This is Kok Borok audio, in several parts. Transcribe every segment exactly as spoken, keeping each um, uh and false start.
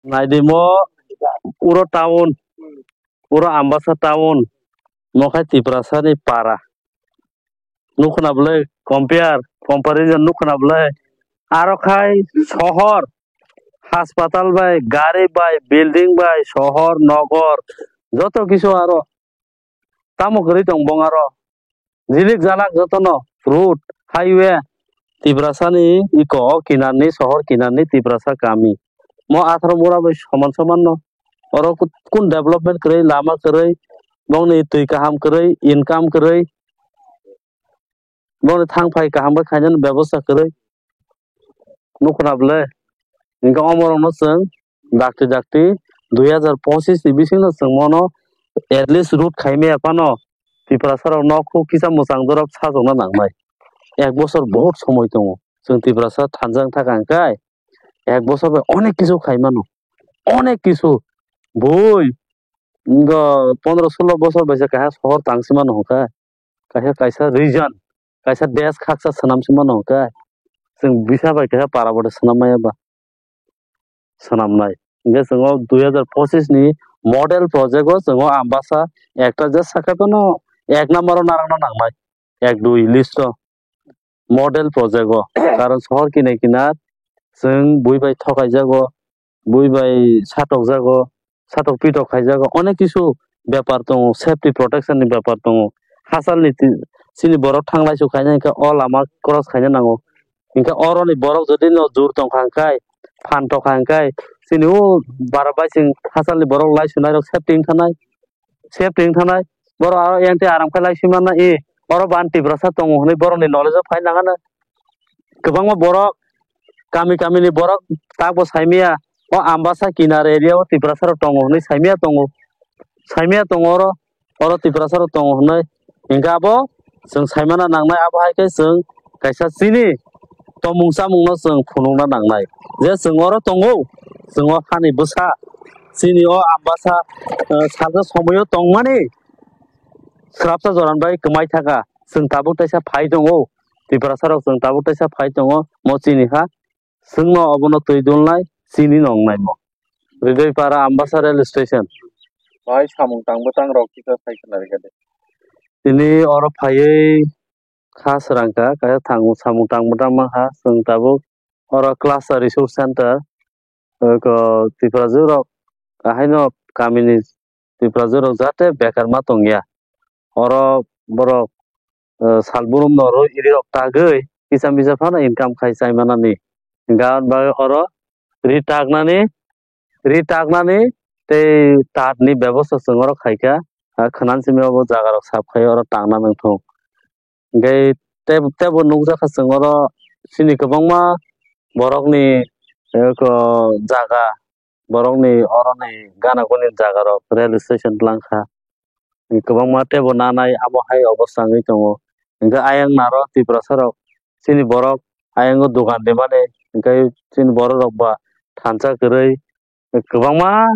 Naidi mo uro town, uro Ambasa town, mo khai Tiprasa ni para. Nukhna bwle compare, comparison nukhna bwle. Aro khai sohor, haspatal bai, gari bai, building bai, sohor, nogor, joto kisu aro tamo kwrwi tong bong aro. Jilik jalak jotono road, highway, Tiprasani iko o kinarni, sohor kinarni Tiprasa kami. Mo atharo mura bai soman soman no. Oro ku-, kun development kwrwi, lama kwrwi, bongni twi kaham kwrwi, income kwrwi, bongni thang phai kaham bai khainani bebosta kwrwi. Nukhna bwle. Hinkhe omorokno chwng dakti dakti dui hazar pochis ni bisingo chwng mono at least road khaimaya phano Tiprasa rok nok huk kisa mwchang dorop sajokna nangnai. Ek bosor bohut somoi tongo. Chwng Tiprasa thansa wng thaka hwnkhe ek bosor bai onek kisu khaimano. Onek kisu. Bui, wngkha pondro sulo bosor bai se kaisa sohor tang si mano hwnkhe. Kaisa, kaisa region, kaisa desh khaksa swnam si mano hwnkhe. Chwng bisa bai kaisa para bothe swnam maya ba. Swnamnai. Hwnkhe chwng o dui hazar pochis ni model project o chwng o Ambasa ekta je sakha phano ek number o narwkna nangnai. Ek dui list o. Model project o. Karon sohor kinai kinar chwng bui bai thokai jago, bui bai satok jago, satok pitok khai jago, onek kisu bepar tongo, safety protection ni bepar tongo. Hachal ni ti-, chini borok thanglai su khaina hwnkhe o lama cross khaina nango. Hwnkhe oro ni borok jodi no jur tong kha hwnkhe, phan tong kha hwnkhe, chini o bara bai chwng hachal ni borok lai su nai rok safety wng thanai. Safety wng thanai. Borok aro yang tei aram khe lai sui manna, e, oro ban Tiprasa tongo hwnwi borokni knowledge o phai nang ano. Kwbangma borok, kami kamini borok takbo saimaya, o Ambasa kinar area o Tiprasa rok tongo hwnwi saimaya tongo. Saimaya tongo oro, oro Tiprasa rok tongo hwnwi. Hinkhe abo chwng saimana nangnai, abo hai khe chwng kaisa chini tomung chamungno chwng phunukna nangnai je chwng oro tongo, chwng o hani bwsa chini o Ambasa, eh, salsa somoio tongmani swrapsa joran bai kwmai thaka chwng tabuk teisa phai tongo, Tiprasa rok chwng tabuk teisa phai tongo mo chini ha. Chwngno obono twi dulnai, chini nongnai mo. Ridoi para Ambasa rail station. Bai samung tang bwtang rok kisa sai khna rikha de. Tini oro phaiwi kha srang kha, kaisa thang samung tang bwtang mankha, chwng tabuk oro cluster resource center, oko Tiprajwk rok haino kamini Tiprajwk rok jate bekar ma tongya. Oro borok, eh, sal burumno rw iri rok tagwi kisa misa phano income khai chai manani. Hwnkhe aboni bagwi oro ri taknani, ri taknani tei tatni bebosta chwng oro khaikha. Ah, khwnani simi obo jaga rok sap khai oro tangna nangthung. Hwnkhe tei, teibo nukjakha chwng oro chini kwbangma borokni, eh, ko jaga, borokni oroni gana guni jaga rok rail station twlang kha. Kwbangma teibo nanai amo hai obostha wngwi tongo. Hwnkhe ayang naro Tiprasa rok chini borok ayango dogan rimani, hwnkhe chini borok rok ba thansa kwrwi kwbangma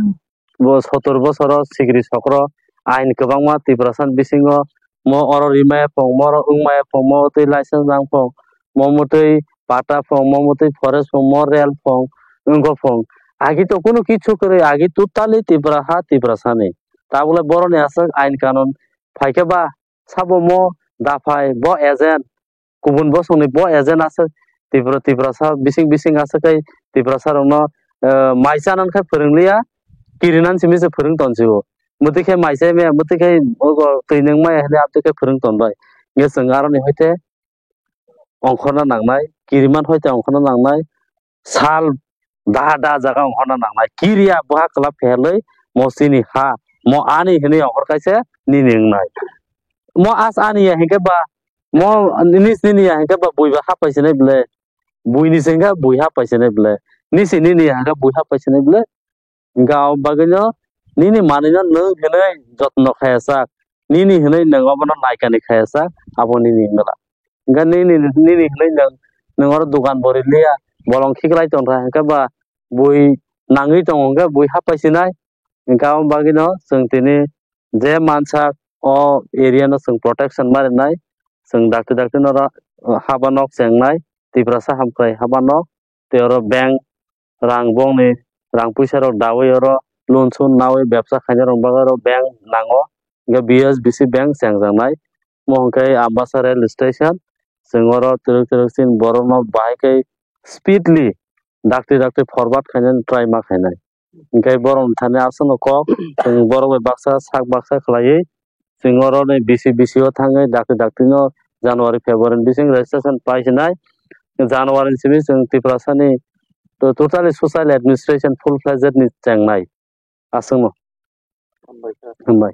bo sotor bosoro sikri sokro ain kwbangma Tiprasa ni bisingo mo oro rimaya phung, mo oro wngmaya phung, mo twi license nang phung, mo motwi pata phung, mo motwi forest phung, mo rel phung, wngkha phung. Agi to kunu kichu kwrwi, agi totally Tipra ha Tiprasa ni. Tabukle boroni aswk ain kanun phaikhe ba sabo mo daphai bo agent, kubun bosongni bo agent aswk Tipra, Tiprasa bising bising aswk kai Tiprasa rokno, eh, mai chanani khe phwrwng liya, kirinani simi se phwrwng tonsio. Mwtwi khe mai chai maya, mwtwi khe ogo twi nwng maya hinwi amtwi khe phwrwng tonbai. Nge chwng aroni hoite ongkhorna nangnai, kiriman hoite ongkhorna nangnai, sal daha daha jaga ongkhorna nangnai. Kiriya boha kwlap phelwi mo chini ha, mo ani hinwi ongkhor kaisa nini wngnai. Mo as ani ya hinkhe ba, mo nis nini ya hinkhe ba bui ba hapai sinai bwle. Bui ni se hinkhe bui hapai sinai bwle. Nisi nini ya hinkhe bui hapai sinai bwle. Hinkhe abo bagwino nini manwino nwng hinwi jotno khaya sak, nini hinwi nwng obono naikani khaya sak, abo nini wngla. Hinkhe nini, nini hinwi nwng, nwng oro dogan bo ri liya, bolong khiklai tongkha, hinkhe ba bui nangwi tongo, hinkhe bui hapai sinai. Hinkhe abo bagwino chwng tini je mansak o area no chwng protection ma rinai, chwng dakti dakti no ra-, haba nok chengnai, Tiprasa hamkrai haba nok, tei oro bank rang bongni rang puisa rok dawi oro loan sun nawi bebsa khainai rok bagwi oro bank nango. Hwnkhe B S B C bank chengjaknai. Omo hwnkhe Ambasa rail station, chwng oro twrwk twrwk chini borokno bahai khe speedly dakti dakti forward khainani try ma khainai. Hwnkhe borokni thani aswkno kok, chwng borok bai baksa sak baksa khlaiwi, chwng oro ni bisi bisi o thangwi dakti dakti no January February ni bising registration pai sinai. January ni simi chwng Tiprasani to-, totally social administration full fledged ni chengnai. Aswkno. Hambai.